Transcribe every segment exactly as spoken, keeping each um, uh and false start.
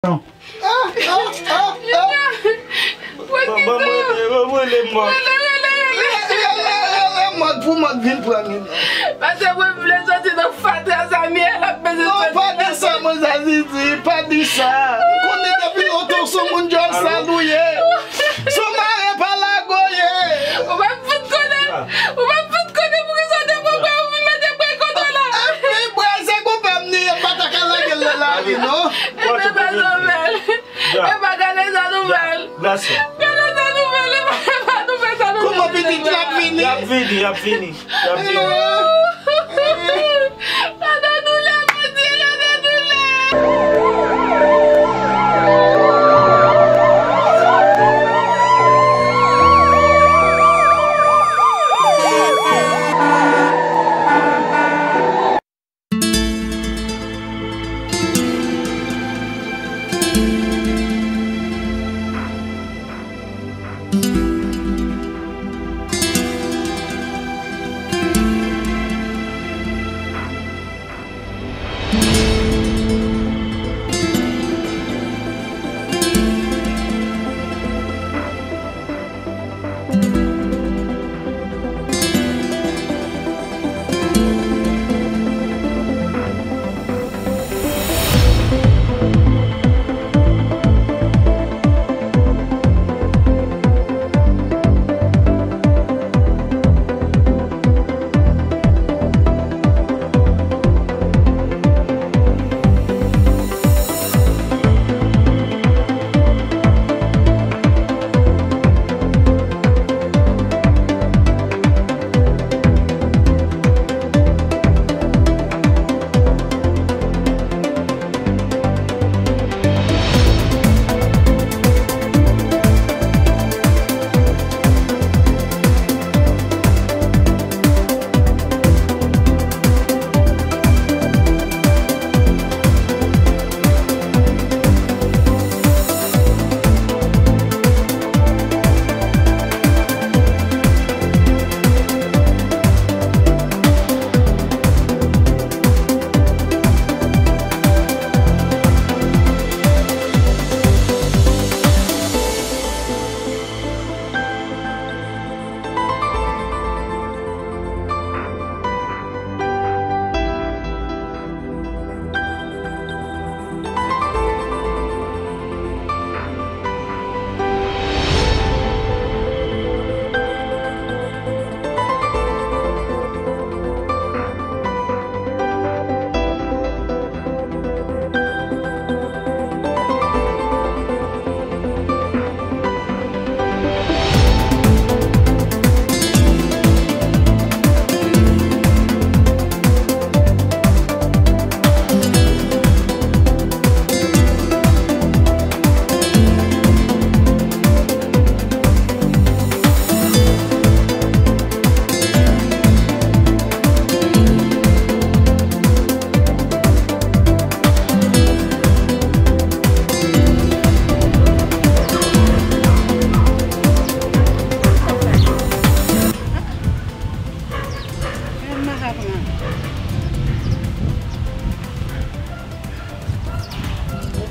Ban, ban m rele, ban m rele mòg. Rele, rele, rele, rele mòg pou mòg vin pran li non. Paske mwen vle soti nan fatra sa m ye, l ap bezwen soti. Non, pa di sa, mwen Zazizi, pa di sa. M konnen depi lontan w se yon moun djòl sal ou ye. Si w mare pa lago w ye. Ou pa fout konnen. Ou pa fout konnen poukisa w te pran bwa ou vin mete bwa kote w la. Epi bwa se konpè m li ye, m pa ta ka lage l nan lari non. Epi pa nouvèl. Epa, gade sa nouvèl. Gade sa nouvèl, epa, epa nouvèl sa nou. Kòman pitit la ap vini? Y ap vini, y ap vini, y ap vini. Gade doulè, Bondye, gade doulè.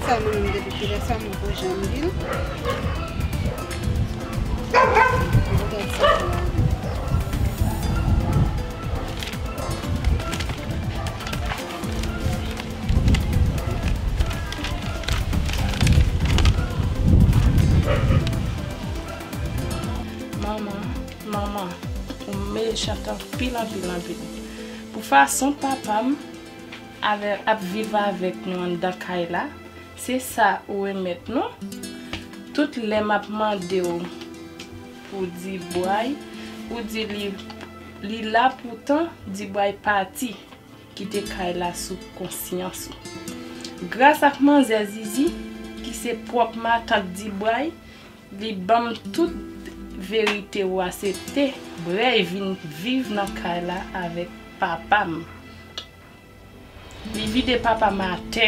Sa mwen menm depi kilè sa m poko janm di l. Gad sa la. Manman, manman, ou mechan anpil, anpil, anpil. Pou fason papa m avè, ap viv avèk nou anndan kay la, se sa ou remèt nou. Tout lè m ap mande w pou Dibway, ou di li, li la poutan Dibway pati kite kay la sou konsyans ou. Gras ak manzè Zizi, ki se pwòp matant Dibway, li ban m tout verite ou asepte Brèy vin viv nan kay la avèk papa m. Li vide papa m atè.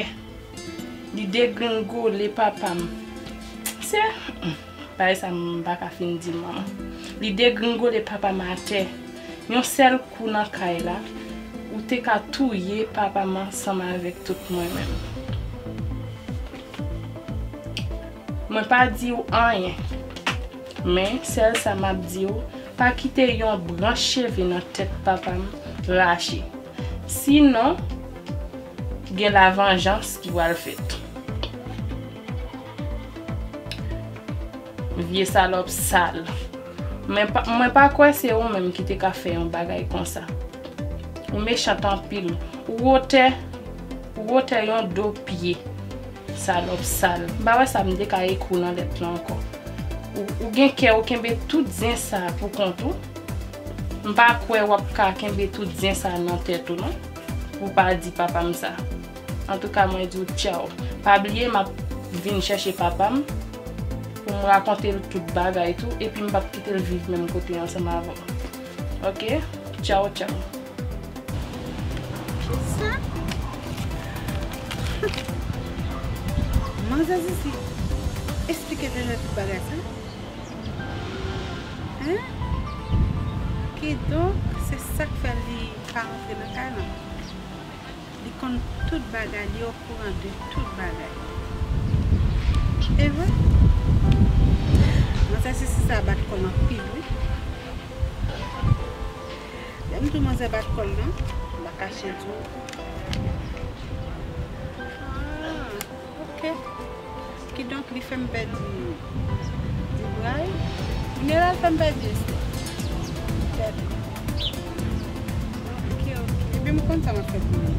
Li degrengole papa m. Se, bagay sa m pa ka fin di manman. Li degrengole papa m atè. Yon sèl kou nan kay la, ou te ka touye papa m ansanm avèk tout mwen menm. Mwen pa di w anyen. Men, sèl sa m ap di w, pa kite yon branch cheve nan tèt papa m rache. Sinon, gen lavanjans ki pral fèt. Vye salòp sal. Mwen pa, mwen pa kwè se ou menm ki te ka fè yon bagay konsa. Ou mechant anpil. Ou wotè, ou wotè yon do pye. Salòp sal. M pa wè sa m te ka ekri w nan lèt lan ankò. Ou, ou gen kè ou kenbe tout zen sa pou kont ou. M pa kwè w ap ka kenbe tout zen sa nan tèt ou non. Pou w pa di papa m sa. Antouka, mwen di w tchaw. Pa bliye, m ap vin chèche papa m pou m rakonte l tout bagay tou, epi m p ap kite l viv menm kote ansanm avè w. Oke? Tchaw, tchaw. Kisa? Manzè Zizi, eksplike Dènè tout bagay sa. Hein? Kidonk, se sa k fè li pa rantre nan kay lan. Li konn tout bagay, li okouran de tout bagay. E vre? Manzè Zizi sa bat kò l anpil, wi. Lè m di w manzè bat kò l lan, m pa kache di w. Ah, oke. Kidonk, li fè m pèdi Dibray. Kounye a l fè m pèdi Estè. Gade. Oke, oke. Ebyen, m konn sa m ap fè pou li.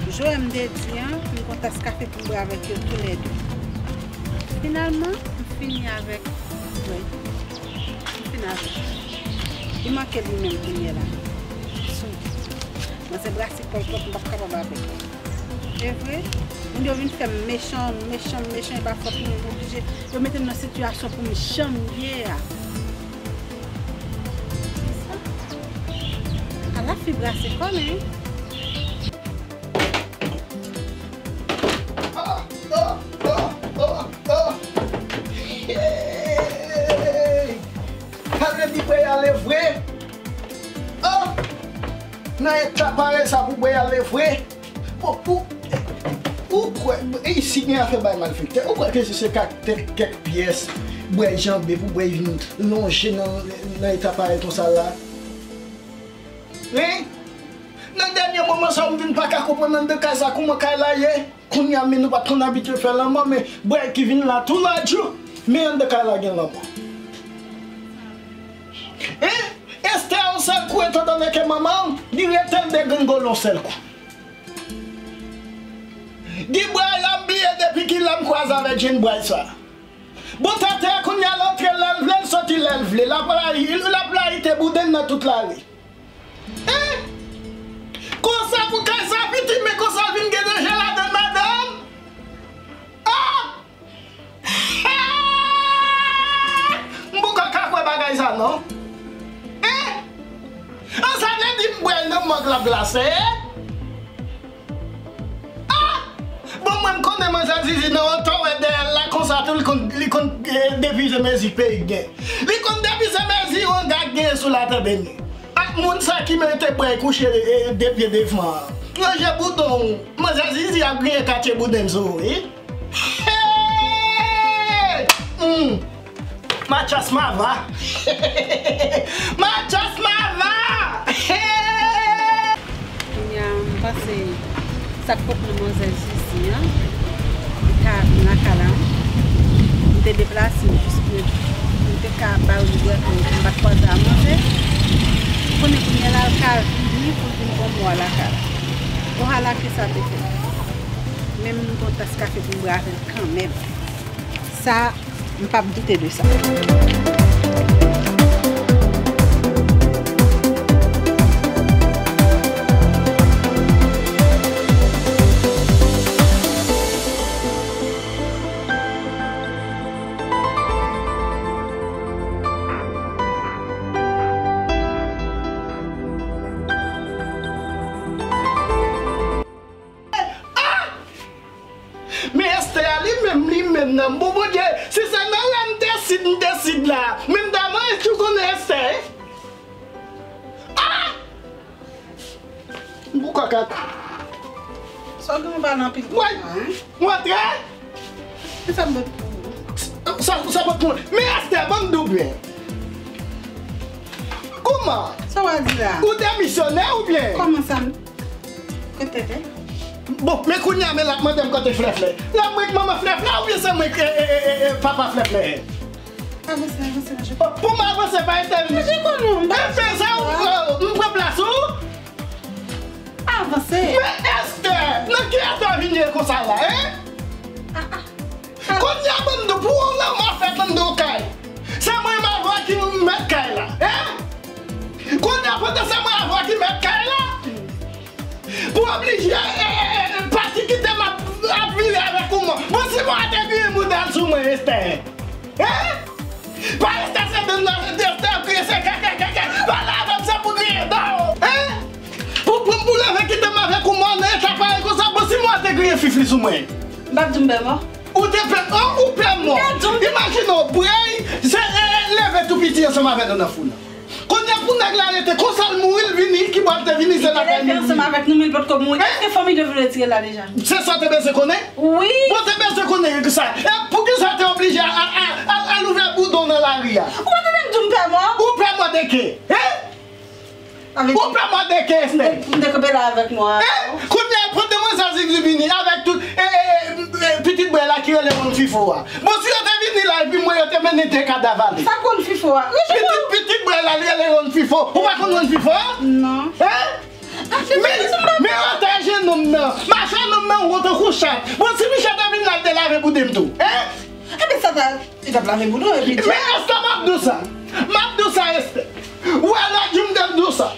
Jou m te di an, m gon tas kafe pou m bwè avèk yo toulède. Finalman, m fini avèk Dibray. M fin avè l. Li manke li menm kounye a la. Sou. Manzè brase kò l twòp, m p ap kapab avè l. E vre? Moun yo vin fè m mechan, mechan, mechan, e pa fòt mwen, m oblije. Yo mete m nan sitiyasyon pou m jan m ye a. Ala fi brase kò l, hein? Ah, ah, ah, ah, ah. Hey! Sa vle di bwè ale vre? Oh! Nan eta parèy sa pou bwè ale vre? Bon, ou, ou kwè, isi gen afè bay malfektè? Ou kwè ke si se kèk, kèk pyès bwè janbe pou bwè vin lonje nan, nan eta parèy konsa la? Hein? Nan dènye moman sa, m vin pa ka konprann anndan kay sa kòman kay la ye. Kounye a, men nou pa t konn abitye fè lanmò, men bwè ki vin la tou lòt jou, men anndan kay la gen lanmò. Hein? Estè yon sèl kou, etan done ke manman w, li rete l degringole yon sèl kou. Dibray la m bliye depi kilè m kwaze avèk jèn bway sa. Bon, tètè kounye a l antre lè l vle, l soti lè l vle. L ap layi, l ap layite bouden nan tout lari. Hein? Konsa pou kay sa piti, men konsa l vin gen danje ladan l, madanm? Ah! M poko ka kwè bagay sa non. Hein? An sa vle di m bwè l nan mòg l ap glase? Ah! Bon, mwen m konnen manzè Zizi nan otò wè dèyè l la konsa tou, li konn, li konn, eh, depi se mezi peyi k gen. Li konn depi se mezi wanga k gen sou latè beni. Ak moun sa ki mete bwè kouche, eh, de pye devan an. Ranje boudon w. Manzè Zizi ap griyen katye bouden sou ou, wi. Hey! Hmm. Matchas mava. Matchas mava. Hey! Kounye a, m panse sa k pot nan manzè Zizi an, li ka vin lakay la, wi. M te deplase m jis pou m te ka ba yo libète, m pa t kwaze a manzè. M konnen kounye a la, l ka vini pou l vin pran mò a lakay la. Ohala ke sa te fèt. Men m gon tas kafe pou m bwè avè l kanmenm. Sa, m p ap doute de sa. Men Estè a li menm, li menm nan. Bon, Bondye, si se nan lè m te sid, m te sid la. Men m ta manje ou konnen Estè. Ah! M pou kòkèt. Sa w gen w pale anpil konsa, hein? Mwen antre. Sa bòt pou ou. Sa, sa bòt pou mwen. Men Esther, ban m di w byen. Kòman? Sa w a di la? Ou demisyonè oubyen? Kòman sa? Kote tete? Bon, men kounye a, men l ap mande m kote Flèflè. L ap mande manman Flèflè oubyen se mwen ki, e, e, e, e, e, papa Flèflè? Avanse, avanse, manje. Pou m avanse, pa entèvini. Manje konnen, m pa. Enben, sa ou, ou, m pran plas ou? Avanse. Men Esther, nan ki eta w vin ye konsa la, en? Ah, ah. Kounye a, ban m di w, pou yon lanmò fèt anndan yon kay, se mwen menm avè w ki mèt kay la, en? Kounye a, pandan se mwen avè w ki mèt kay la, pou oblije, e, e, e, e, pati kite m ap, ap vire avèk yon mò. Bon, si mò a te griyen bouda l sou mwen, Esther. En? Pa Esther se de nan, Esther griyen, se kè, kè, kè, kè. Pale avè m, se pou griyen do w. En? Pou, pou, pou leve kite m avèk yon mò nan eta parèy konsa, bon, si mò a te griyen fifli sou mwen. M p ap di m pè mò. Ou te pè, an, ou pè mò. M te di w. Imajine w, Brèy, se, e, e, leve tou piti ansanm avè nou nan fou nan. Kounye a pou nèg la rete konsa l mouri, l vini, ki bò l te vini, se la te vini. Li te leve ansanm avèk nou, men l potko mouri. Èske fanmi li yo vle retire l la deja? Se sa w te bezwen konnen? Wi. Bon, w te bezwen konnen sa. E poukisa w te oblije a, a, a, a, al ouvè boudon nan lari a? Ou pa tande m di w m pè mò? Ou pè mò de ke? Hein? Ou pè mò de ke, Esther? M te, m te kanpe la avèk mò a. Hein? Kounye a, pran demwazèl Zizi vini avèk tout, e, e, e, e, pitit bwè la ki rele Ron Fifo a. Bon, si yo te vini la, epi mwen, yo te mennen de kadav ale. Sa k Ron Fifo a? Pitit, pitit bwè la, li rele Ron Fifo. Ou pa konn Ron Fifo a? Non. Hein? Men, men antaje nonm nan. Mache nonm nan wo tankou chat. Bon, si Michel te vin la, l te lave bouda m tou. Hein? Ebyen, sa ta, li t ap lave bouda w, epi. Men Esther, m ap di w sa. M ap di w sa, Esther. Ou wè lòt jou m te di w sa.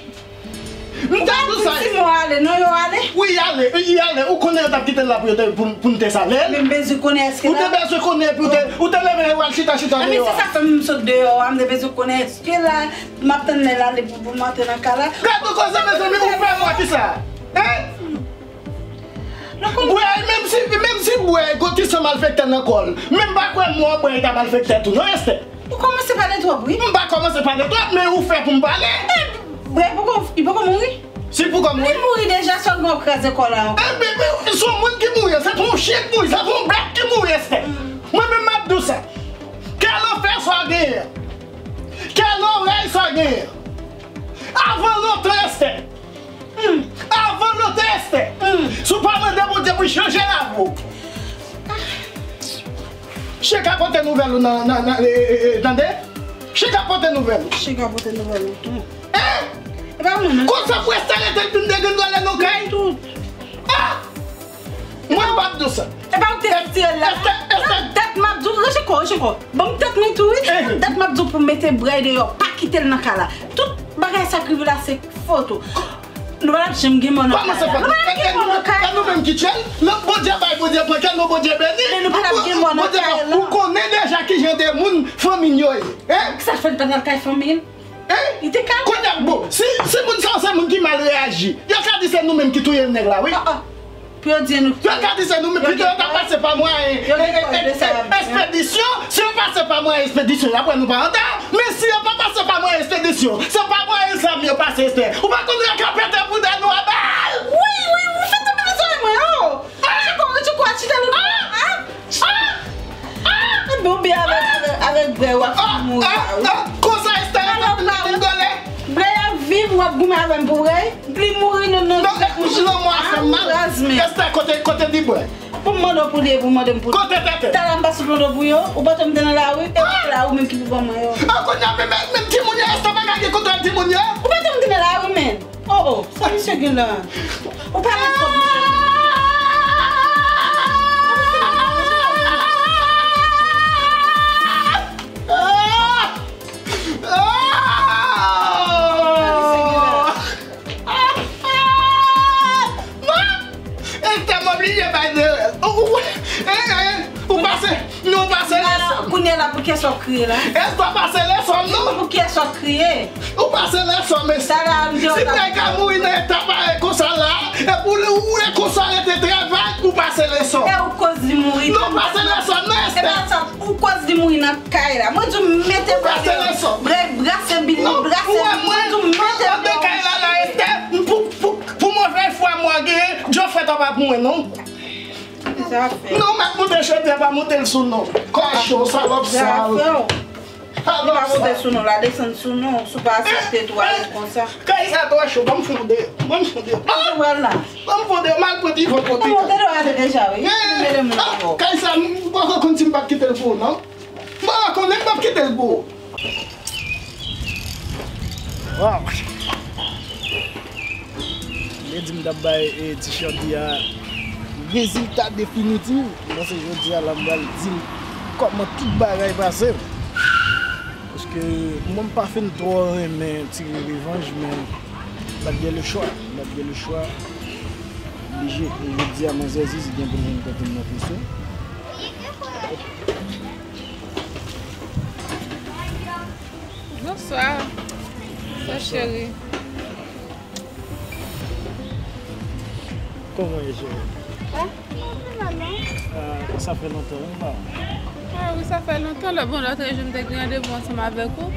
M te di w sa. Si mò ale, non, yo ale? Wi, y ale, y ale. Ou konnen yo t ap kite l la pou yo te, pou, pou n te sale l? Men m bezwen konnen èske la. Ou te bezwen konnen, epi ou te, ou te leve, ou al chita, chita deyò a. Ebyen, se sa k fè m sot deyò a, m te bezwen konnen èske la, m ap tann lè l ale pou, pou m antre nan kay la. Gade yon koze, mezanmi, ou pè mò kisa? Hein? Bwè, menm si, menm si Bwè gon ti san malfektè nan kò l, men m pa kwè mò Bwè ta malfektè tou, non, Esther. Ou kòmanse pale twòp, wi. M pa kòmanse pale twòp, men ou fè pou m pale. E, Bwè poko, li poko mouri? Si l poko mouri? Li mouri deja, sèlman w kraze kò l la ankò. Enben, men, se yon moun ki mouri, se pa yon chen ki mouri, se pa yon bèt ki mouri, Esther. Mwen menm, m ap di w sa. Kè lanfè sa w genyen an. Kè lorèy sa w genyen an. Avan lontan, Esther. Hmm. Avan lontan, Esther. Hmm. Si w pa mande Bondye pou l chanje lavi w. Chen ka pote nouvèl ou nan, nan, nan, e, e, e, tande? Chen ka pote nouvèl ou. Chen ka pote nouvèl ou. Hmm. Hein? E pa mwen, non. Konsa pou Esther rete l vin degrenngole nan kay? Tout. Ah! Mwen m p ap di w sa. E pa ou ki te retire l la. Esther, Esther. Nan tèt m ap di w, ranje kò, ranje kò. Ban m tèt mwen tou, wi. Eh. Nan tèt m ap di w pou mete Bwè deyò, pa kite l nan kay la. Tout bagay sa k rive la se foto. Nou pa t ap janm gen mò nan kay la. Kòman se pa? Nou pa t ap gen mò nan kay la. E nou menm ki tchèl, Bondye bay, Bondye pran, kè nou Bondye beni. Men nou pa t ap gen mò nan kay la. Ou konnen deja ki jan de moun fanmi n yo ye. Hein? Sa fè l pa t al kay fanmi l? Hein? Li te ka. Kounye a, bon, si, si moun sa yo se moun ki mal reyaji, yo ka di se nou menm ki touye nèg la, wi. Ah, ah. Pou yo di nou. Yo ka di se nou menm, pito yo ta pase pa mwayen, e, e, e, e, ekspedisyon. Si yo pase pa mwayen ekspedisyon, y ap wè nou pa anndan. Men si yo pa pase pa mwayen ekspedisyon, se pa mwayen zam yo pase, Esther. Ou pa konn yo ka pete bouda nou a bal? Wi, wi, ou fè tonbe nan zòrèy mwen, oh! Chiko, chiko, chita nan, ah! Ah! Ah! Bon, byen avèk, avèk, avèk Bwè w ap mouri la, wi. Konsa Esther ap vin gole. Bwè ap viv, w ap goumen avè m pou Bwè. Li mouri nan, nan, nan, kouch lanmò a fè m mal. Esther, kote, kote di Bwè? Pou m mande w pou li, pou mande m pou li. Kote tete? Talè m pa sot lontan pou yo, ou panse m te nan lari, e ou la, ou menm ki pou ban mwen yo. Ah, kounye a, men, men, men timoun yo, Esther pa ka gen kontwòl timoun yo? Ou panse m te nan lari, men. Oh, oh, sa misye gen la? Ou pale twòp, mesye. Esther, m oblije bay de rèl. Ou, ou, eh, eh, ou pase, nou pase leson. Kounye a la, pou kiyès w ap kriye la? Esther pase leson, non? Pou kiyès w ap kriye? Ou pase leson, mesye. Si Bwè ka mouri nan eta parèy konsa la, e pou li, ou e konsa rete travay, ou pase leson. E ou koz li mouri. Non, pase leson, non, Esther. E pa sa, ou koz li mouri nan kay la. Mwen di w mete Bwè deyò. Bwè brase bil li, brase bil. Mwen di w mete Bwè deyò. Kay la, la, Esther, pou, pou, pou move fwa mwen genyen, Djofrèt ap ap mwen, non. Sa fè. Non, m ap monte chòdyè, pa monte l sou non. Kòchon, salòp sal. Sa fè. Li pa monte sou non, la desann sou non, si w pa aksepte tou, ale konsa. Kay sa twò cho, ban m fè yon deyò, ban m fè yon deyò. Ban m fè yon deyò, m al pran ti vant kote. Ou te dwe ale deja, wi. Mete moun ankò. Kay sa, m poko konn si m p ap kite l pou ou, non. M poko konnen, m p ap kite l pou ou. Waw. Li di m t ap bay, e, ti chòdyè a rezilta definitif. Mwen se jodi a la m pral di l kòman tout bagay pase. Paske mwen m pa fin twò renmen tire revanj, men m pa t gen lechwa. M pa t gen lechwa. Oblije. E jodi a, manzè Zizi gen pou l vin kote m nan preso. Bonswa, sè cheri. Kòman w ye, cheri? Ah, mwen la, non. Ah, sa fè lontan, wi, pa. Ah wi, sa fè lontan. Lè, bon, lòt jou, m te gen randevou ansanm avèk ou.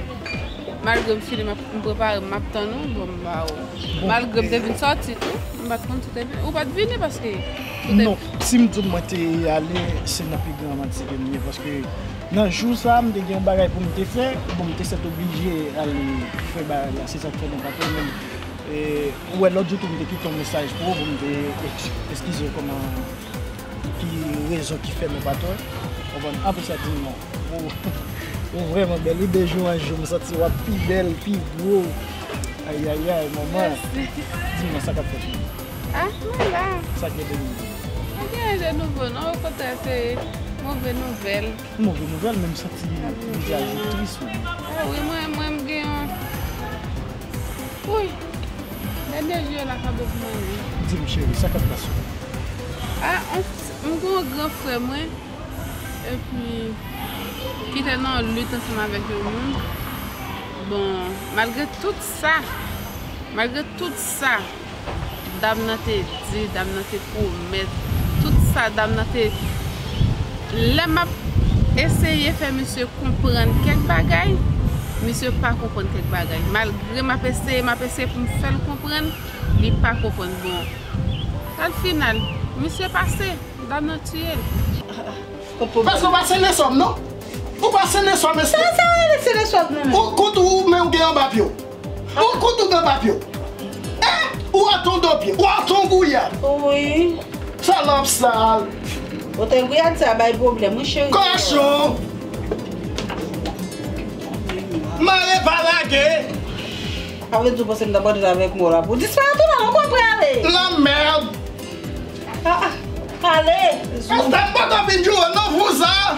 Malgre m fini, m ap, m prepare, m ap tann ou, bon, m ba ou. Bon, malgre m te vin sòti tou, m pa t konn si w te vin. Ou pa t vini paske ou te... Non, si m di w mwen te ale, se nan pi gran manti ke m ye, paske nan jou sa a, m te gen yon bagay pou m te fè, bon, m te sèt oblije ale fè bagay la, se sa k fè nou pa twò menm. E, ou wè, lòt jou tou, m te kite yon mesaj pou ou, pou m te eks-, eskize w kòman, ki rezon ki fè nou pa twò, w konprann? Apre sa, di m non. Ou, ou vrèman bèl. Wi, de jou an jou, m santi w ap pi bèl, pi gwo. Ayayay, manman. Mèsi. Di m non, sa k ap fèt menm? Ah, mwen la. Sa k gen de nouvo? Pa gen anyen de nouvo, non. Okontrè, se move nouvèl. Move nouvèl, men m santi vizaj ou tris, wi. Ah wi, mwen, mwen, m gen yon, wi. Dènye jou yo la ka bon pou mwen menm. Di m, cheri, sa k ap pase? Ah, on, m gen yon gran frè mwen, epi ki te nan yon lit ansanm avèk yon moun. Bon, malgre tout sa, malgre tout sa, dam nan te di, dam nan te pwomèt, tout sa dam nan te, lè m ap eseye fè misye konprann kèk bagay, misye pa konprann kèk bagay. Malgre m ap eseye, m ap eseye pou m fè l konprann, li pa konprann. Bon, al final, misye pase, dam nan tiye l. Paske w pa sene sòm, non? Ou pa sene sòm, mesye. Sa, sa rele sene sòm, non, men. Ou kont ou, men ou gen anba pye w. Ou kont ou gen anba pye w. Eh, ou atann do pye, ou atann gouyad. Wi. Salòp sal. Ou te gouyad sa bay pwoblèm, wi, cheri. Kòchon. Mare pa lage. Avè di w panse m ta pran tèt avèk mò la pou disparèt ou la, ou konprann ale. Lanmèd. Ah, ah. Ale. Èske m poko vin jwe non, vouzan?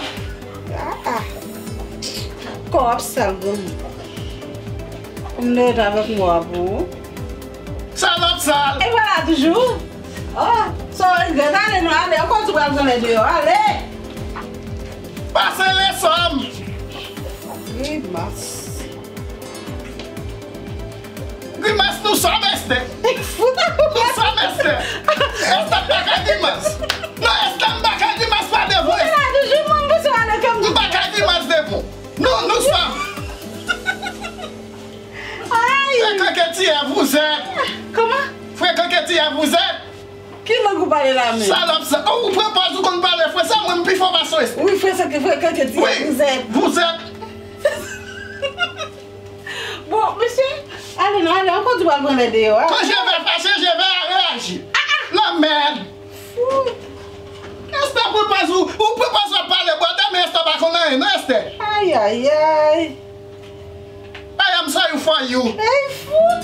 Ah, ah. Kò w ap sal, granmoun. Ou m de ret avèk mò a pou ou. Salòp sal. E vwala toujou. Oh, so regrèt, ale non, ale. Ankò di w pral pran lè deyò, ale. Pase leson m. Grimas. Grimas, nou sòm, Estè. Nou sòm, Estè. Estè, m pa ka grimas. Non, Estè, m pa ka grimas pa devan w. Ou la toujou, mwen, m panse w ale kè m. M pa ka grimas devan w. Non, nou sòm. Ay. Frekan ke ti a, vous êtes. Kòman? Frekan ke ti a, vous êtes. Ki lang ou pale la menm? Salòp sa. Oh, ou pran pòz ou konn pale fransè, mwen m pi fò pase w, Estè. Wi, fransè ke frekan ke ti a, vous êtes. Vous êtes. Bon, mesye, ale non, ale, ankò di w al pran lè deyò a. Quand je vais fâcher, je vais réagir. Ah, ah. Lanmèd. Fou. Estè, pran pòz ou, ou pran pòz w ap pale bwa dam, men Estè pa konn anyen, non, Estè. Ayayay. I am sorry for you. Ey, fou.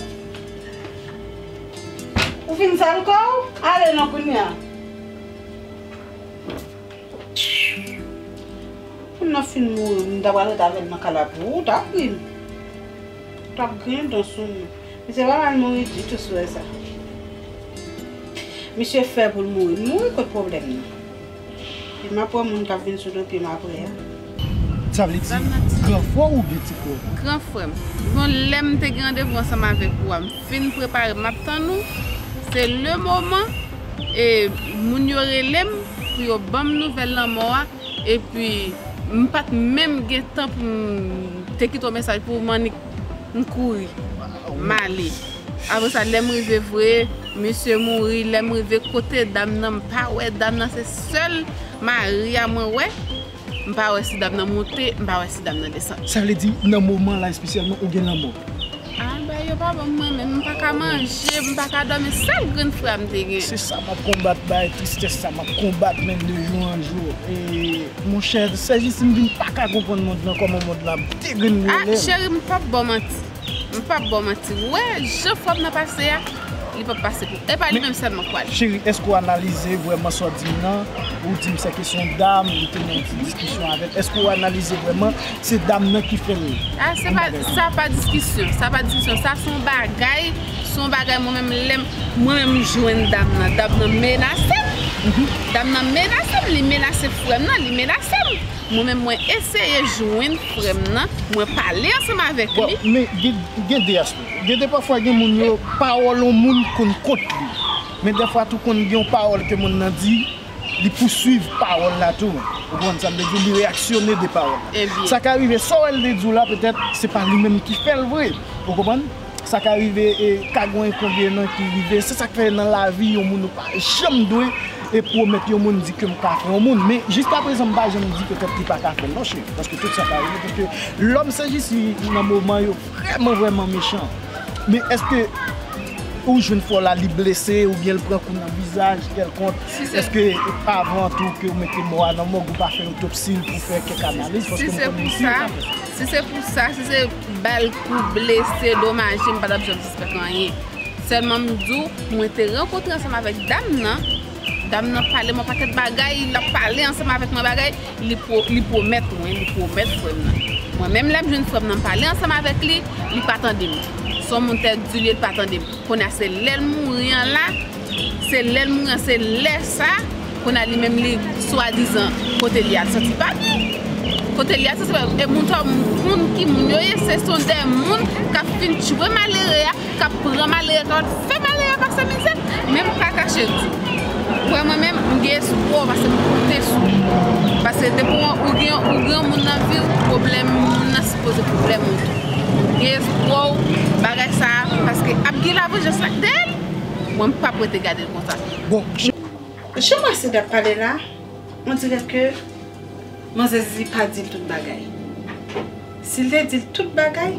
Ou fin sal kò w? Ale non kounye a. Moun nan fin mouri, m ta pral rete avè l nan kay la pou ou, w t ap ri m. W t ap griyen dan sou mwen. Misye pa mal mouri ditou si w wè sa. Misye fè pou l mouri. L mouri kot pwoblèm nan? Epi m ap wè moun k ap vin sou do pye m apre a. Sa vle di gran frè w oubyen ti frè w? Gran frè m. Bon, lè m te gen randevou ansanm avèk ou a, m fin prepare, m ap tann ou. Se le moman, e, moun yo rele m pou yo ban m nouvèl lanmò a. Epi, m pa t menm gen tan pou m te kite yon mesaj pou ou, m annik m kouri, m ale. Apre sa, lè m rive vre, misye mouri. Lè m rive kote dam nan, m pa wè dam nan, se sèl mari a mwen wè. M pa wè si dam nan moute, m pa wè si dam nan desann. Sa vle di, nan moman la espesyalman, ou gen lanmò? Ah, bagay yo pa bon mwen menm, m pa ka manje, m pa ka dòmi, sèl grenn frè a m te gen. Se sa m ap konbat, bay tristès sa m ap konbat menm de jou an jou. E, monchè, sèjis m vin pa ka konprann mond lan, kòman mond lan ap degrenngole. Ah, cheri, m p ap ba w manti. M p ap ba w manti. Ou wè, jan frè m nan pase a, li p ap pase pou. E pa li menm sèlman k pral. Cheri, èske w analize vrèman sa w di m nan? Ou di m se kesyon dam, ou te nan yon ti diskisyon avè l. Èske w analize vrèman se dam nan ki fè l? Ah, se pa, sa pa diskisyon. Sa pa diskisyon. Sa se yon bagay, se yon bagay mwen menm lè m, mwen menm m jwenn dam nan. Dam nan menase m. Dam nan menase m, li menase frè m nan, li menase m. Mwen menm, mwen eseye jwenn frè m nan, mwen pale ansanm avèk li. Bon, men gen, gen de aspè. Gen de pafwa, gen moun yo, pawòl yon moun konn kont li. Men dèfwa tou konn gen yon pawòl ke moun nan di, li pouswiv pawòl la tou. Ou konprann sa m vle di? Li reyaksyone de pawòl la. Ebyen. Sa ka rive, sa w wè l te di w la, petèt, se pa li menm ki fè l vre. Ou konprann? Sa ka rive, e, ka gen yon enkonvenan ki rive. Se sa k fè nan lavi, yon moun ou pa janm dwe e pwomèt yon moun di ke m ka fè yon moun. Men jiskaprezan, m pa janm di petèt li pa ka fè l non, cheri. Paske tout sa ka rive. Paske lòm se jis li nan moman yo vrèman, vrèman mechan. Men èske ou jwenn frè w la, li blese, oubyen l pran kou nan vizaj kèlkonk? Si se Èske avan tou ke w mete mò a nan mòg, ou pa fè otopsi l pou fè kèk analiz? Paske m konnen si sa, si se pou sa, si se ba l kou, blese, domaje, m pa t ap janm sispèk anyen. Sèlman m di w, mwen te rankontre ansanm avèk dam nan. Dam nan pale m yon pakèt bagay, l ap pale ansanm avèk mwen bagay, li pwo-, li pwomèt mwen, li pwomèt frè m nan. Mwen menm lè m jwenn frè m nan, m pale ansanm avèk li, li pa tande m. Se yon moun tèt di l ye, li pa tande m. Kounye a se lè l mouri an la, se lè l mouri an, se lè sa, kounye a li menm li swadizan kote li al santi pa byen. Kote li al santi pa byen. E moun sa yo, moun ki moun yo ye, se son de moun k ap fin tchwe malere a, k ap pran malere, k ap fè malere a pase mizè, men m pa kache l di w. Wè mwen menm, m gen espwa w paske m konte sou ou. Paske depi w, ou gen, ou gen yon moun nan vi w, pwoblèm moun nan sipoze pwoblèm ou tou. M gen espwa w, bagay sa a, paske ap gen lavanjans ak dèyè l, mwen m p ap rete gade l konsa. Bon, jan Masid ap pale la, on dirè ke Manzè Zizi pa di l tout bagay. Si l te di l tout bagay,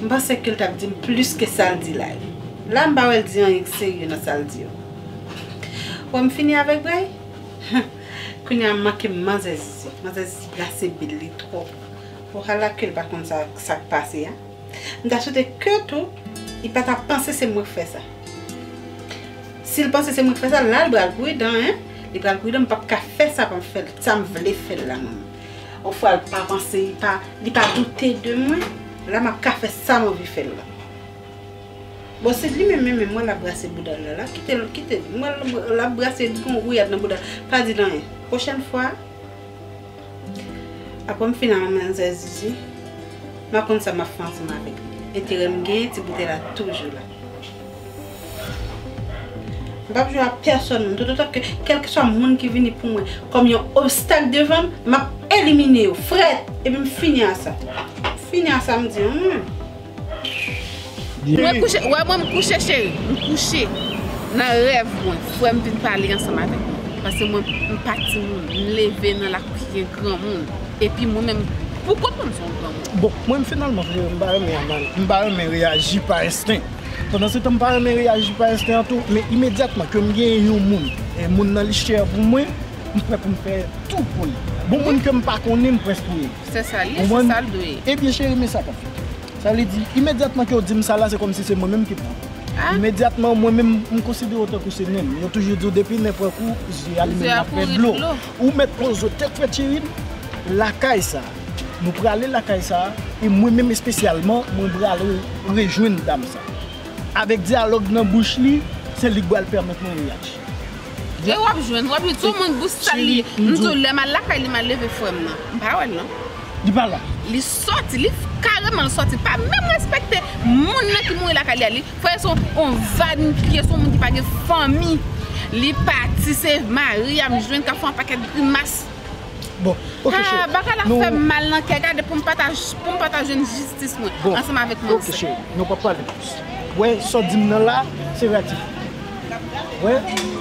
m panse ke l t ap di m plis ke sa l di la yo. La, m pa wè l di anyen k serye nan sa l di yo. Bon, m fini avèk Bray. Kounye a, m manke Manzè Zizi. Manzè Zizi brase bil li twòp. Ohala ke l pa konn sa, sa k pase a. M ta swete ke tou, li pa ta panse se mwen k fè sa. Si l panse se mwen k fè sa, la l pral pridan, en. Li pral pridan, m p ap ka fè sa, pa m fè l, sa m vle fè l la, mwen. Yon fwa l pa panse, li pa, li pa doute de mwen, la m ap ka fè sa m anvi fè l la. Bon, se li menm, menm, menm, mwen l ap brase bouda l la, la. Kite l, kite l. Mwen l ap brase, li gon wouyad nan bouda l. Pa di l anyen. Pwochèn fwa, Apre m fin ak manzè Zizi, m a konn sa m ap fè ansanm avèk li. Enterè m genyen, ti boutèy la toujou la. M p ap jwe ak pèsonn moun, toutotan ke kèlkeswa moun ki vini pou mwen kòm yon obstak devan m, m ap elimine yo, frèt, epi m fini ak sa. Fini ak sa, m di, hmm. Mwen kouche, wè mwen m kouche cheri, m kouche. Nan rèv mwen, frè m vin pale ansanm avèk mwen. Paske mwen, m pa timoun, m leve nan lakou ki gen granmoun. Epi mwen menm, pou kont mwen, m se yon granmoun. Bon, mwen m finalman, frè, m pa renmen anal-, m pa renmen reyaji pa ensten. Pandan se tan, m pa renmen reyaji pa ensten an tou, men imedyatman ke m genyen yon moun, e moun nan li chè pou mwen, m prè pou m fè tou pou li. Bon, moun ke m pa konnen, m prè pou li. Se sa l ye, se sa l dwe ye. Ebyen, cheri, men sa k ap fèt. Sa vle di, imedyatman ke w di m sa la, se kòmsi se mwen menm ki pran. Ah. Imedyatman, mwen menm, m konsidere w tankou se nen m. Yo toujou di w, depi nen pran kou, zye a li menm l ap fè dlo. Ou mèt poze w tèt frèt, cheri, lakay sa. Nou prale lakay sa, e mwen menm espesyalman, mwen prale rejwenn dam sa. Avèk dyalòg nan bouch li, se li k pral pèmèt mwen reyaji. E w ap jwenn, w ap jwenn. Se yon moun bouch sal li ye. M di w, lè m al lakay li, m al leve frè m nan. M pa wè l non. Li pa la. Li sòti, li kareman l sòti. Li pa menm respekte moun nan ki mouri lakay li a. Li, frè, se yon, yon va n pye, se yon moun ki pa gen fanmi. Li pati, se mari a m jwenn k ap fè yon pakèt grimas. Bon, ok, cheri. Ha, bagay la fè m mal nan kè. Gade, pou m pa ta, pou m pa ta jwenn jistis mwen, ansanm avèk manzè. Ok, cheri. Nou p ap pale plis. Wè, sa w di m nan la, se reaktif. Wè,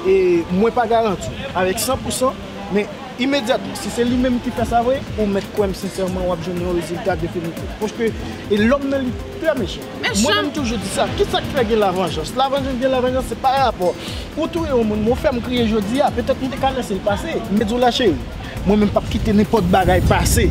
e mwen pa garanti w avèk san pou san, men imedyatman, si se li menm ki fè sa vre, ou mèt kwè m sensèman w ap jwenn yon rezilta definitif. Paske, e lòm nan li trè mechan. Mwen menm toujou di sa, kisa k fè gen lavanjans? Lavanjans gen lavanjans, se pa rapò. Ou touye yon moun, men w fè m kriye jodi a, petèt m te ka lèse l pase. M te di w la, cheri, mwen menm p ap kite nenpòt bagay pase.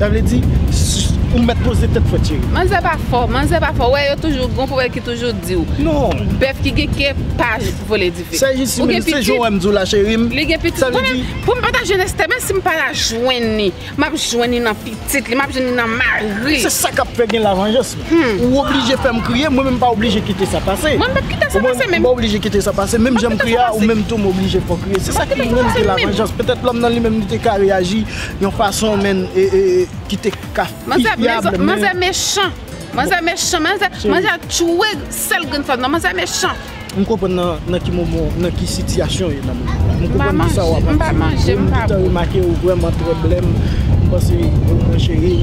Sa vle di, s- ou mèt poze tèt frèt, cheri. Manzè pa fò, manzè pa fò. Wè, yo toujou, gon pwovèb ki toujou di w, non, bèf ki gen kè pa vole dife. Sèjis, ou gen pitit, se jan w wè m di w la, cheri m. Li gen pitit. Sa vle di, pou m pa ta jwenn Esther, menm si m pa ta jwenn li, m ap jwenn li nan pitit li, m ap jwenn li nan mari. Se sa k ap fè gen lavanjans. Hmm. Ou oblije fè m kriye, mwen menm m pa oblije kite sa pase. Mwen m p ap kite sa pase menm. M pa oblije kite sa pase, menm jan m kriye a, ou menm tou m oblije fè w kriye. Se sa ki rann gen lavanjans. Petèt lòm nan li menm li te ka reyaji yon fason, men, e, e, ki te ka fi- fyab, men manzè mechan. Manzè mechan, manzè, manzè tchwe sèl grenn fanm nan, manzè mechan. M konprann nan, nan ki moman, nan ki sitiyasyon w ye nan moman la. M konprann ki sa w ap ap di. M pa manje, m pa bwè. M gentan remake ou vrèman trè blèm. M panse ou mwen cheri.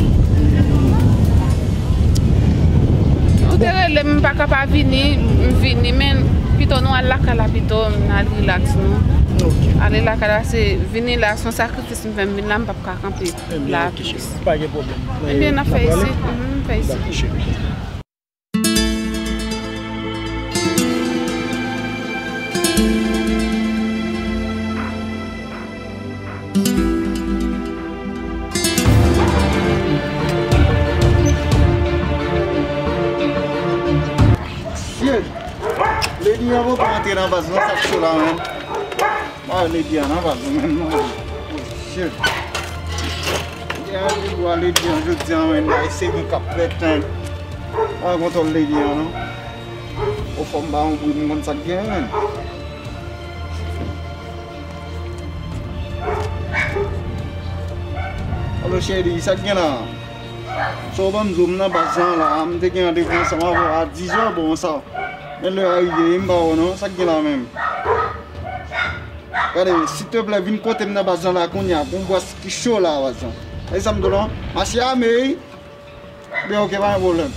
Ou te rele m, m pa ka pa vini, m vini, men pito nou al lakay la pito, n al rilaks nou. Ok. Ale lakay la, se vini la, se yon sakrifis m fè, m vin la, m p ap ka kanpe la plis. Ebyen, ok, cheri, pa gen pwoblèm. Ebyen, n ap fè isit. Mhm, n ap fè isit. Dakò, cheri. Shit! Lady an poko antre nan baz non, sa k cho la menm. Ah, Lady an nan baz ou menm non. Oh shit. Lady an, jodi an, jodi an menm, la, e se nou k ap fè tann. Pa gen kontwòl Lady an non. O fò m ba yon bri, m konn sa k gen menm. Alo cheri, sa k gen la? Sa w ban m di w, m nan baz lan la, m te gen randevou ansanm avè w a dizè bon sa. Men lè a rive, m pa wè w non, sa k gen la menm? Gade, silteplè, vin kote m nan baz lan la kounye a, gon bwès ki cho la baz lan. E sa m di w lan, mache ame wi. Ben ok, pa gen pwoblèm.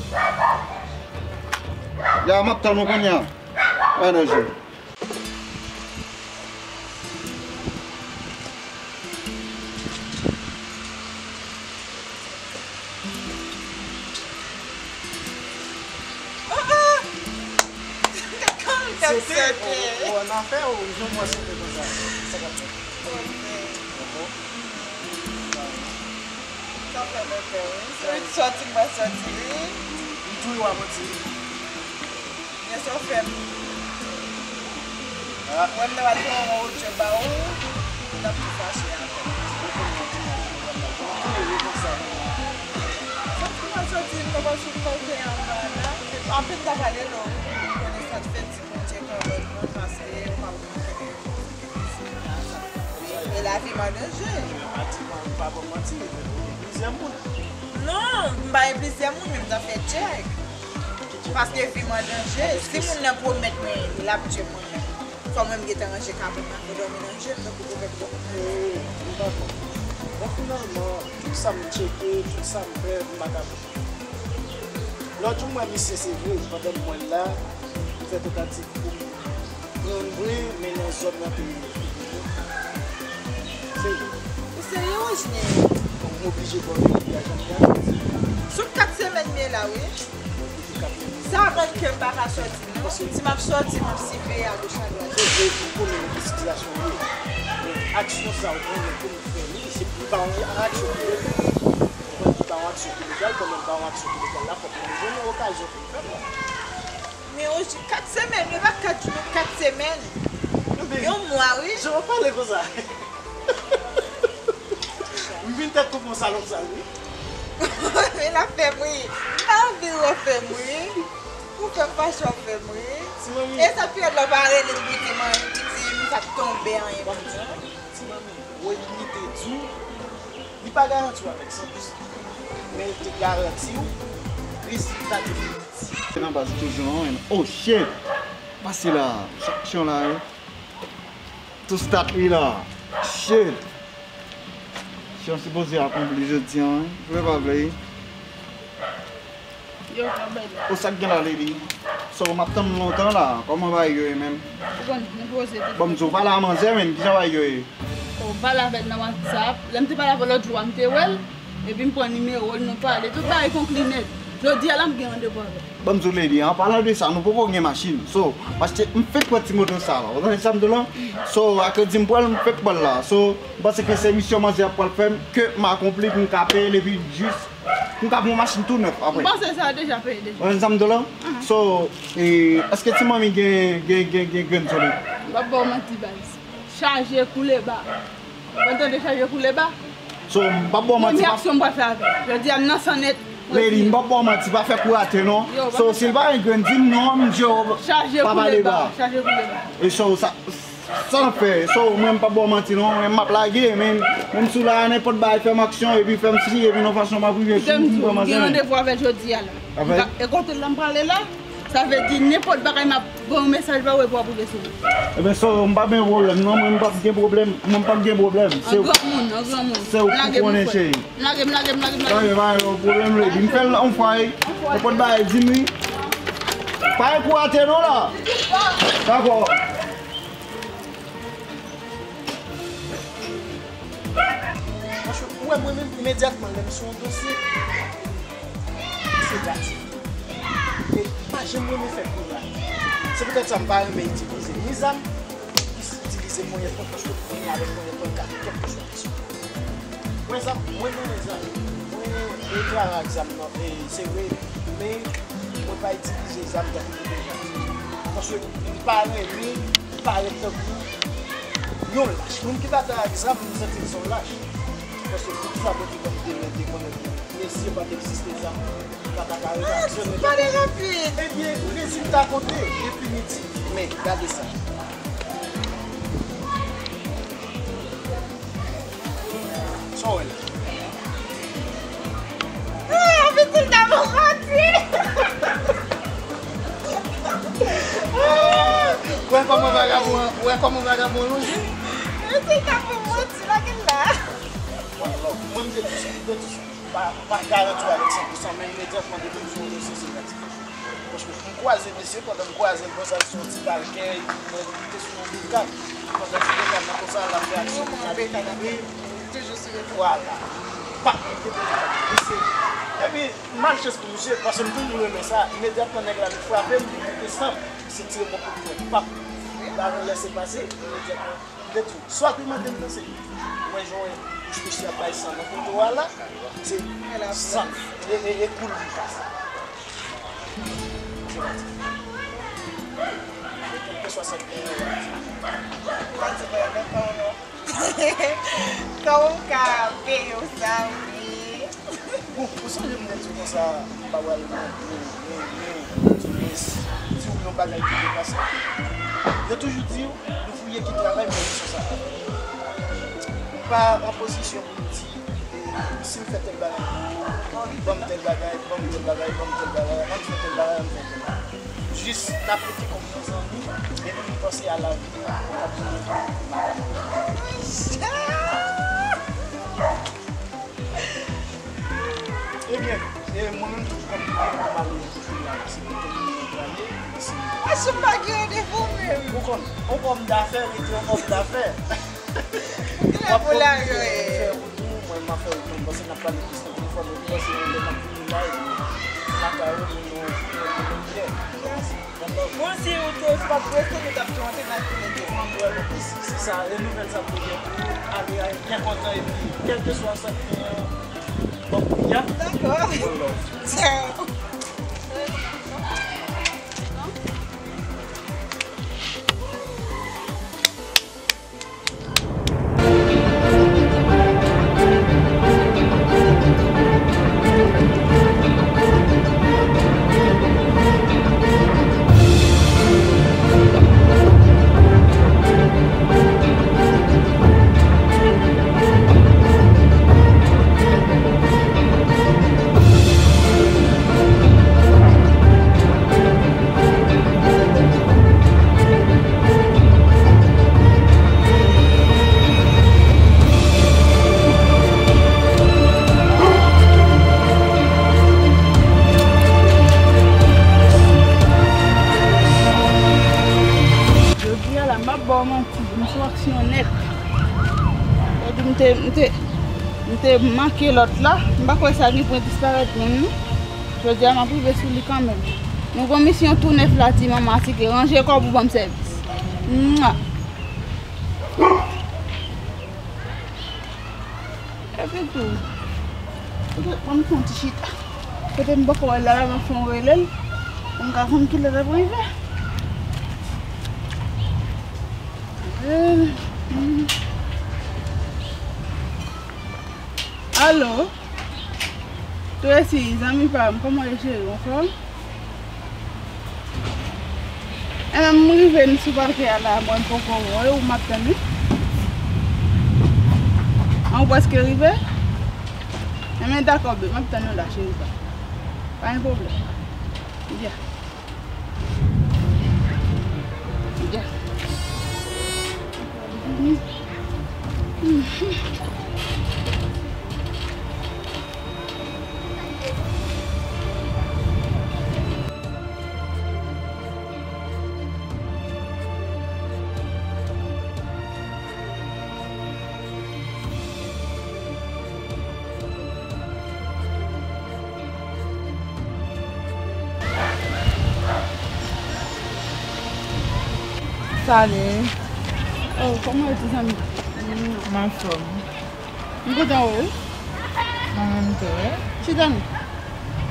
Ya, m ap tann ou kounye a. Pa danje. Se te ou, ou annafè ou, jan mwen sete konsa. Sa k ap fèt? Sa fè mwen pè wi. Se wi, sòti m pral sòti wi. M tou yo a manti. Men sa w fè m. Wè m nan pral fè yon odyo ba ou, m t ap tou fache avè w. Sòti m pral sòti, m pa pral sou kote anba la. Anpil ta pale lò wi, m konnen sa t fè ti Bondye kanmenm, paske ou pa konn kenbe. E lavi m an danje. Ati mwen, ou pa ban m manti, ou gen plizyè moun. Non, m pa gen plizyè moun, men m t ap fè tchèk. Paske vi m an danje. Si moun nan pwomèt mwen l ap tchwe mwen menm, fò mwen m gentan ranje kabrit mwen pou dòmi nan je m, tankou pwovèb yo. E, m dakò. Bon, finalman, tout sa m tcheke, tout sa m fè, m pa ka. Lòt jou m wè misye, se vre, pandan m wè l la, m fè tantativ pou m pran l vre, men nan zòn nan te fini. Se vre. Ou serye, Wojni? Donk, m oblije ba w verite a jan l ye a. Sou kat semèn m ye la, wi. Sa rann ke m pa ka sòti, non. Si m ap sòti, m ap siveye agoch adwat. Se vre, ou konnen nan ki sitiyasyon w ye. Men aksyon sa ou konnen pou m fè li, se li pa yon aksyon ki legal. Ou konprann, li pa yon aksyon ki legal, pandan l pa yon aksyon ki legal la, fòk mwen jwenn yon okazyon pou m fè l la. Men Wojni, kat semèn, men pa kat jou, non, kat semèn. Yon mwa, wi. Jan w ap pale konsa. M vin tèt kou konsa lòt sa, wi. Men l ap fè m ri. M pa anvi w fè m ri. Ou fè m fache w fè m ri. Ti manmi. E sa pi rèd la w pa rele m pou di m anyen, pou di m sa k tonbe anyen pou di m. Ti manmi, Wojni te di w, li pa garanti w avèk san pou san, men l te garanti w rezilta definitif. Se nan baz toujou an, oh shit! Pase la, sa aksyon la, wi. Tou stat wi la. Shit! Aksyon sipoze akonpli jodi an, wi. Vle pa vle, wi. Yo, sa bèl. O, sa k gen la, Lady? So, m ap tann lontan la. Kòman bagay yo ye menm? Ou konn, nou poze tout. Bon, m di w, pale a manzè, menm, kijan bagay yo ye? O, pale avè l nan WhatsApp. Lè m te pale avè l lòt jou a, m te wè l. Epi m pran nimewo l, nou pale. Tout bagay konkli nèt. Jodi a la, m gen randevou avè l. Bon, m di w, Lady, an palan de sa, nou poko gen machin. So, m achte, m fèk pran ti moto sa la. Ou tande sa m di w la? So, a kredi m pran l, m fèk pran l la. So, m panse ke se misyon manzè ap pral fè m, ke m akonpli pou m ka peye l, epi jis m ka pran yon machin tou nèf apre. M panse sa deja peye deja. Ou konn sa m di w la? So, e, èske ti manmi gen, gen, gen, gen grenn sou li? M p ap ba w manti, baz. Chaje koule ba. Ou tande chaje koule ba? So, m p ap ba w manti, premye aksyon m pral fè avè l. Jodi a, m nan san nèt. Lady, m p ap ba w manti, pa fè kou atè non. So, si l pa gen grenn, di m non, m di w pa pale ba. Chaje koule ba. E so, sa, Sa n ap fè? So, mwen, m p ap ba w manti non, mwen, m ap lage, men, menm si w la, nenpòt bagay, fè m aksyon, epi fè m si, epi nan fason m ap rive sou, m pran manzè. Gen randevou avè l jodi a la. E kote l la m prale la, sa vle di nenpòt bagay m ap voye yon mesaj ba ou epi w ap rive sou mwen. Ebyen, so, m p ap gen pwoblèm non, mwen, m p ap gen pwoblèm, mwen, m p ap gen pwoblèm. An granmoun, an granmoun. Se ou ki konnen, cheri. M lage, m lage, m lage, m lage. Lage, pa gen pwoblèm, Lady. M fè l yon fwa, wi. Nenpòt bagay, di m, wi. Pa gen kou atè non la. Dakò. Paske ou wè mwen menm, imedyatman lè m sou yon dosye, se gratis. E m pa janm renmen fè kou la. Se poutèt sa m pa renmen itilize ni zam, ni itilize ponyèt mwen, paske ponyèt avèk ponyèt mwen ka fè kèlkeswa. Mwen zam, mwen renmen zam. Mwen, mwen travay ak zam nan, e, se vre, men mwen pa itilize zam tankou moun deja. Paske m pa renmen parèt tankou yon lach. Moun ki pa travay ak zam, m santi l se yon lach. Paske poukisa Bondye ban m de men, de kò, men mesye pa t egziste zam, m pa ta ka reaksyone tankou. Ebyen, rezilta konte, definitif. Men, gade sa. Sa w wè la? Ah, pitit la bon manti. Wè kòman vagabon, wè kòman vagabon lonje? Pitit la bon manti, lage l la. One love. Mwen, m te di sa, m te di sa. Pa, pa garanti w avèk san pou san, men imedyatman depi m sou yon dosye, se gratifyasyon. Paske m kwaze mesye, pandan m kwaze l konsa, l sou yon ti balkèy, mwen te sou yon bekad. Pandan sou bekad nan konsa, l ap fè aksyon pou l ale rive. Vwala. Pap, li te pete pap. Mesye. Epi, malchans pou misye, paske m toujou renmen sa, imedyatman nèg la vin frape m, li kite san m, misye tire m yon kout pwen. Pap. Lajan lèse pase, imedyatman. M te di w, swa te mande m nan se li. Mwen jwenn bouch mesye ap bay san nan poto a la, se san e, e, e koul li pase. Se pati. E kèlkeswa sa k genyen, w ap di. W ap di mwen renmen kò w non. Kòman m ka peye w sa, wi? Bon, ou sonje m te di w konsa, m pa pral mande w, men, men, di mwens, di w yon bagay ki te pase. Yo toujou di w, nou fouye ki travay, men nou sou sa. M pa an pozisyon pou m di, e, si m fè tèl bagay pou ou, ban m tèl bagay, ban m tèl bagay, ban m tèl bagay, ann fè tèl bagay, ann fè tèl bagay. Jis n ap rete kòm yon zanmi, epi n panse a lavi nou, n ap vini. Ebyen, e mwen menm tou kòm mwen pa mal nan kote la, se pou mwen prale, se. Mwen sou pa gen randevou menm. Ou konn, on òm dafè rete on òm dafè. Kilè pou lage w ye? Fè wout ou, mwen m ap fè wout mwen, m panse n ap pale plis nan telefòn, epi panse yon lè m ap vini la, epi lakay ou, nou, nou, nou, nou, nou, Bon, si ou te, si w pa t prese, nou t ap tou antre nan kile desanm. Se sa, e nouvèl sa m te gen pou ou. Ale a byen kontan epi kèlkeswa sa k gen an, bon, y ap. Dakò. One love. Ciao. M te manke lòt la, m pa kwè sa gen pou disparèt menm non. Jodi a m ap rive sou li kanmenm. Nou gon misyon tou nèf la, ti manman, asike ranje kò w pou ban m sèvis. Mwa. Epi tou, poutèt mwen m fè yon ti chita. Kote m poko wè l la, m ap fè yon rele l pou m ka konn kilè l ap rive. Eh, mm. Alo? Tracy, zanmi pa m, kòman w ye cheri, anfòm? Enben, m rive m sou pake a la, mwen m poko wè w, m ap tann wi. An, ou prèske rive? Enben, dakò, babe, m ap tann ou la, cheri pa m. Pa gen pwoblèm. Yeah. Yeah. Salut. Oh, kòman w ye, ti zanmi? M anfòm. M kontan wè w wi. Mwen menm tou wi. Chita non.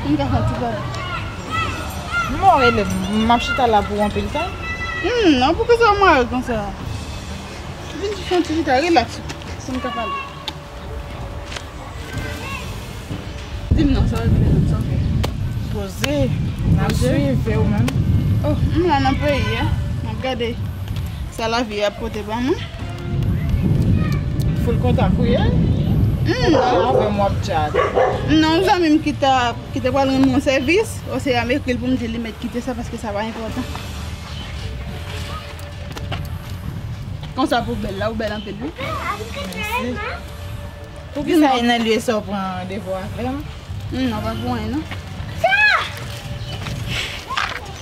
Pou n ka fè yon ti pale. M ap rele, m ap chita la pou anpil tan. Hmm, non, poukisa w mare konsa? Vin fè yon ti chita, relax, pou n ka pale. Di m non, sa w vle di m, sa w fè? Poze, n ap swiv, e ou menm? Oh, m la nan peyi a, m ap gade sa lavi a ap pote ba mwen. Full kontak ou ye? Hmm, non. Avè m w ap chat. Non, yon zanmi m ki ta, ki te pral rann mwen yon sèvis, oseyè m ekri l pou m di li mèt kite sa paske sa pa enpòtan. Konsa pou bèl la, ou bèl anpil wi. Mèsi. Poukisa e nan lye sa w pran randevou avè m? Hmm, non, pa pou anyen non.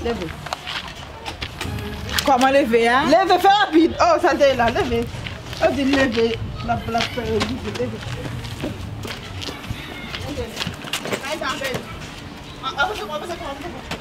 Leve. Kòman leve a? Leve, fè rapid. Oh, sa l te ye la, leve. Yo di l leve, l ap, l ap fè yo leve, leve. Leve. Ay, sa bèl. Ah, avanse, avanse, avanse.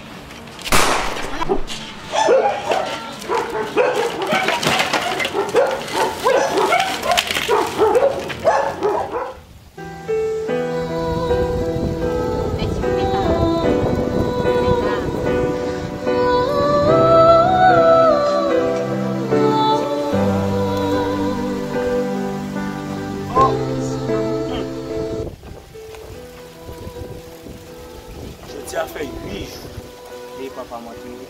Jodi a fè uit jou depi papa m antere.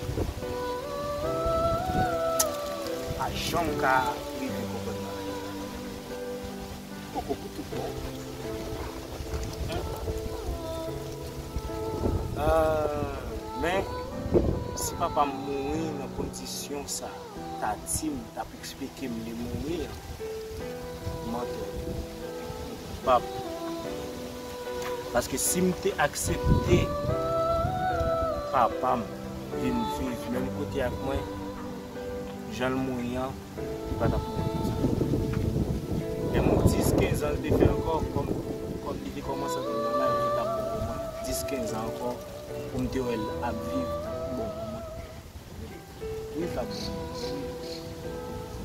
Pa janm ka rive konprann bagay la. Poko pou tout bon. Ah, men, si papa m mouri nan kondisyon sa, ta di m, t ap eksplike m li mouri an, m antò, m koupab. Paske si m te aksepte papa m vin viv menm kote ak mwen, jan l mouri an, li pa t ap mouri konsa. Menm yon dis, kenz an l te fè ankò, kòm, kòm li te kòmanse antre nan laj, li t ap bon pou mwen. Dis, kenz an ankò, pou m te wè l ap viv, t ap bon pou mwen. Wi, sa bon.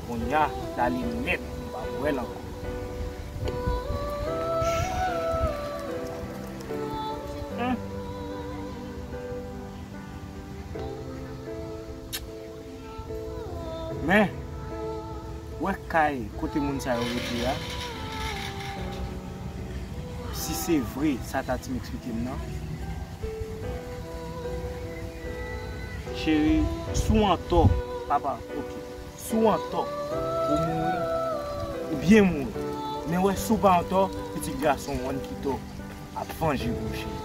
Kounye a, la li nèt, m pa wè l ankò. Hmm. Men, wè kay kote moun sa yo rete a, si se vre, sa Tati m eksplike m nan, cheri, si w antò, papa, oke. Si w antò, ou mouri, ou byen mouri. Men wè, si w pa antò, pitit gason w, Juanquito, ap vanje pou w, cheri.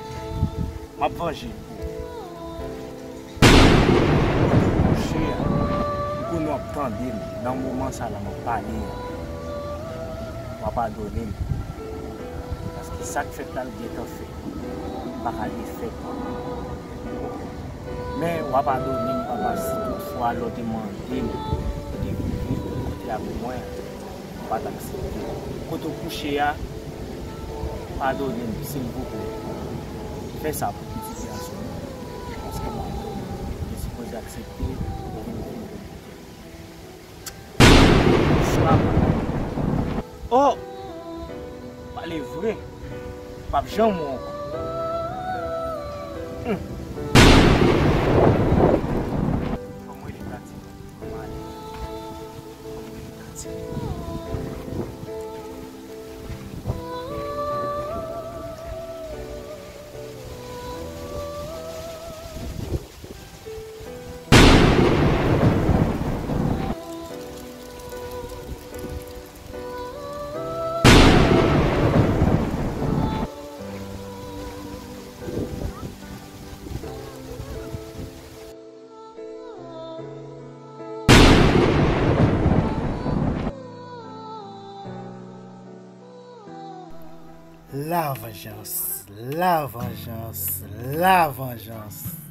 M ap vanje l pou ou. Kouche a, m konnen w ap tande m nan moman sa la m ap pale a. W a padone m. Paske sa k fèt la, l gentan fèt. M pa ka defèt. Men, w a padone m, papa, si toutfwa lè w te mande m pou te vin viv bò kote ak mwen, m pa t aksepte. Kote w kouche a, Padone m, silvouplè. Fè sa pou pitit gason m. Paske mwen, mwen sipoze aksepte pou vin viv. Oh! Pale vre. P ap janm wè w ankò. Hmm. Fò m rele Tati. Fò m ale. Fò m rele Tati. La vanjans, la vanjans, la vanjans.